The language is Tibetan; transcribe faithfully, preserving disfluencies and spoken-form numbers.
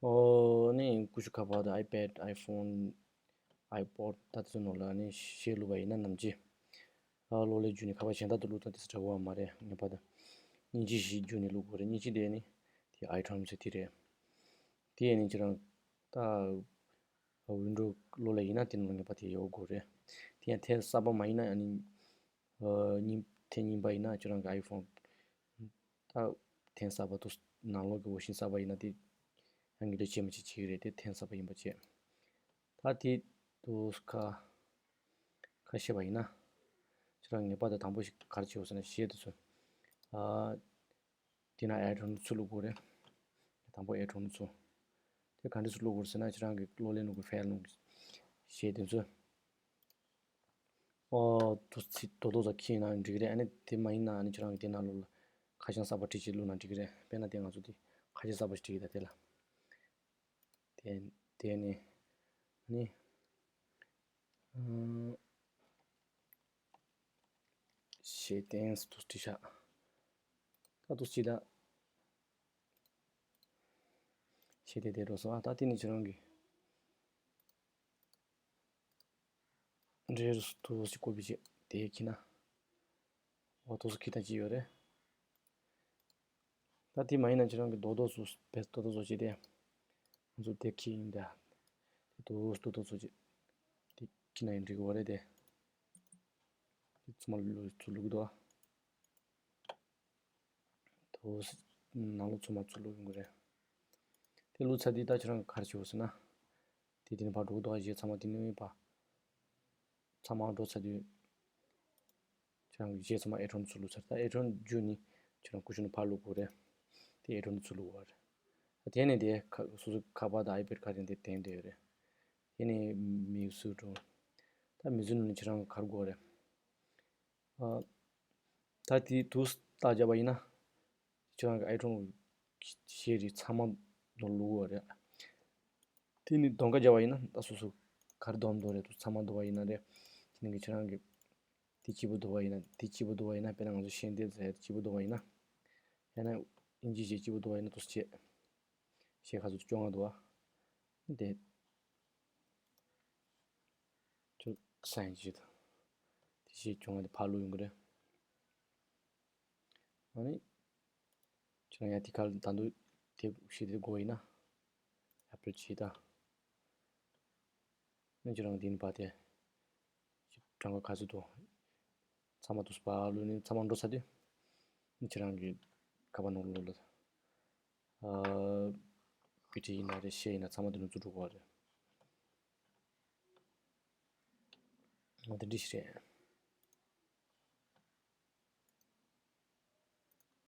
ཨོ་ནི་ཀུ་ཤུ་ཁ་པར་དང་ཨའི་པེཌ། ཨའི་ཕོན། ཨའི་པོཌ། ད་དེ་ཚོ་ནང་ལ་ནི་གཞས་བླུགས་པ་ཡིན་ན་ནམ་རྒྱུན། ཨ་གློག་ཀླད་བརྒྱུད་ནས་ཁ་པར་གཞན་དག་ཏུ་བླུགས་ན་དེ་ཚོ་འདྲ་བོ་མ་རེད། ངེས་པར་དུ་མཉེན་ཆས་ཤིག་བརྒྱུད་ནས་བླུགས་དགོས་རེད། མཉེན་ཆས་དེ་ནི་དེ་ཨའི་ཊུན་ཟེར་དེ་རེད། དེ་ཡིན་ནི་ཁྱེད་རང་ད་ཝིན་ཌོ་གློག་ཀླད་ཡིན་ན་དེ་ནང་ངེས་པར་དེ་ཡོད་དགོས་རེད། དེ་ཡང་ཐེངས་གསར་པ་མ་ཡིན་ན་ཨ་ནི་ཨ་གཉིས་ཐེངས་གཉིས་པ་ཡིན་ན་ཁྱེད་རང་གི་ཨའི་ཕོན། ད་ཐེངས་གསར་པ་དུ་ནང་ལོགས་ཀྱི་ཝར་ཤན་གསར་པ་ཡིན་ན་དེ་ཡང་གི་ལས་བྱེད་མི་བྱེད་བྱེད་ཀྱི་རེད། དེ་ཐེངས་གསར་པ་ཡིན་པ་བྱས། ད་དེ་དུ་ཁ་ཁ་ཤས་པ་ཡིན་ན་ཁྱེད་རང་ངེས་པར་དུ་དང་པོ་ཞིག་ག་རེ་བྱེད་དགོས་ཟེར་ན་གཞས་དེ་ཚོ་ཨ་དེ་ན་ཨའི་ཊུན་ཚུར་བླུགས་དགོས་རེད། དང་པོ་ཨའི་ཊུན་ཚུར། དེ་ག་འདྲས་སུ་བླུགས་དགོས་ཟེར་ན་ཁྱེད་རང་གི་གློག་ཀླད་ནང་གི་ཕའིལ་ནང་གི་གཞས་དེ་ཚོ། ཨོ། དུ་ཚིག་རྡོག་རྡོག་ཙམ་ཁྱེར་ན་འགྲིག་གི་རེད། ཨ་ནི་དེ་མ་ཡིན་ན་ཨ་ནི་ཁྱེད་རང་གི་དེ་ནང་ལོགས་ལ་ཁ་བྱང་གསར་པ་བྲིས་བྱས་བླུགས་ན་འགྲིག་གི་རེད། དཔེར་ན་དེ་ང་ཚོ་དེ་ཁ་བྱང་གསར་པ་ཞིག་བྲིས་ཡོད་ད་དེ་ལ། དེ་དེ་ནི་ཨ་ནི་ཨང་གཞས་ཏེན་སི་དུ་བྲིས་ཤག་ད་དུ་ཅི་ད་གཞས་དེ་དེ་འགྲོ་སོང་། ཨ་ད་དེ་ནི་ཁྱེད་རང་གི་འདྲེ་རུ་སུ་དུ་ཞིག་ཀོ་པི་བྱེད་དེ་ཁྱེར་ན། འོ་དུ་སུ་ཁྱེར་ད་ཅི་ཡོད་རེད། ད་དེ་མ་ཡིན་ན་ཁྱེད་རང་གི་རྡོག་རྡོག་སུ་བེད་རྡོག་རྡོག་བཟོ་བྱེད་དེ། ང་ཚོ་དེ་ཁྱེར་ཡིན་ད། དེ་དུ་སུ་རྡོག་རྡོག་བཟོ་བྱེད། དེ་ཁྱེར་ན་ཡིན་འགྲིག་གི་བ་རེད་དེ། དེ་ཚང་མ་ལུ་ཚུར་བླུགས་འདུག་ཨ། དུ་ནང་ལོགས་ཚང་མ་ཚུར་བླུགས་ཡོང་གི་རེད། དེ་བླུགས་ཚར་དུས་ད་ཁྱེད་རང་ག་རེ་བྱེད་དགོས་ཟེར་ན། དེ་དེ་ནས་ཕར་འགྲོ་གི་འདུག་ཨ། གཞས་ཚང་མ་དེ་ནས་ཕར་ཚང་མ་འགྲོ་ཚར་དུས། ཁྱེད་རང་གི་གཞས་ཚང་མ་ཨའི་ཊུན་ཚུར་བླུགས་ཚར། ད་ཨའི་ཊུན་བརྒྱུད་ནས་ཁྱེད་རང་ཀུ་ཤུ་ནང་ཕར་བླུགས་དགོས་རེད། དེ་ཨའི་ཊུན་ཚུར་བླུགས་པ་རེད། ད་དེ་ནས་དེ་ཁ་སོ་སོ་ཁ་པར་དང་ཨའི་པེཌ་ག་རེ་དེ་བསྟན་བསྡད་ཡོད་རེད། དེ་ནས་མིའུ་ཟིག་འགྲོ། ད་མིའུ་ཟིག་ནང་ནས་ཁྱེད་རང་ག་རེ་དགོས་རེད། ཨ། ད་དེ་དུས་རྟགས་བརྒྱབ་པ་ཡིན་ན། ཁྱེད་རང་གི་ཨའི་ཊུན་གཞས་རིགས་ཚང་མ་ནང་བླུགས་པ་རེད། དེ་ནི་གདོང་ཁ་བརྒྱབ་པ་ཡིན་ན་ད་སོ་སོ་ག་རེ་འདོན་འདོན་རེད། དུ་ཚང་མ་འདོན་པ་ཡིན་ན་རེད། དེ་ནི་ཁྱེད་རང་གི་དེ་གཅིག་པོ་འདོན་པ་ཡིན་ན། དེ་གཅིག་པོ་འདོན་པ་ཡིན་ན། དཔེར་ན་ང་ཚོ་ཤེས་ལྡན་ཟེར་གཅིག་པོ་འདོན་པ་ཡིན་ན། ཡང་ན་དབྱིན་ཇི་གཞས་གཅིག་པོ་འདོན་པ་ཡིན་ན་དུ་བྱེད། གཞས་ཁ་ཚོ་བཅོ་ལྔ་འདུག་ཨ། དེ་ཚོ་སན་ཇི་དང་། དེ་གཞས་བཅོ་ལྔ་དེ་ཕར་བླུགས་ཡོང་གི་རེད། ཨ་ནི། ཁྱེད་རང་ཡང་དེ་ག་ལ་ད་དུང་དེབ་ཞིག་དེ་དགོས་ཡིན་ན། ཨེ་པལ་བྱེད་ད། ཨ་ནི་ཁྱེད་རང་དེ་ནི་བ་དེ། གྲངས་ཀ་ག་ཚོད་འདུག་ཚང་མ་དུ་སུ་བ་ལུ་ནི་ཚང་མ་འགྲོ་ཚར་དུས། ཨ་ནི་ཁྱེད་རང་གི་ཁ་པར་ནང་ལོགས་ལ། ཨ། བི་ཌི་ཡིན་ན་རེད། གཞས་ཡིན་ན་ཚང་མ་དེ་ནང་བཙུགས་འགྲོ་དགོས་པ་རེད། ང་དེ་འདྲ་ཞིག་རེད།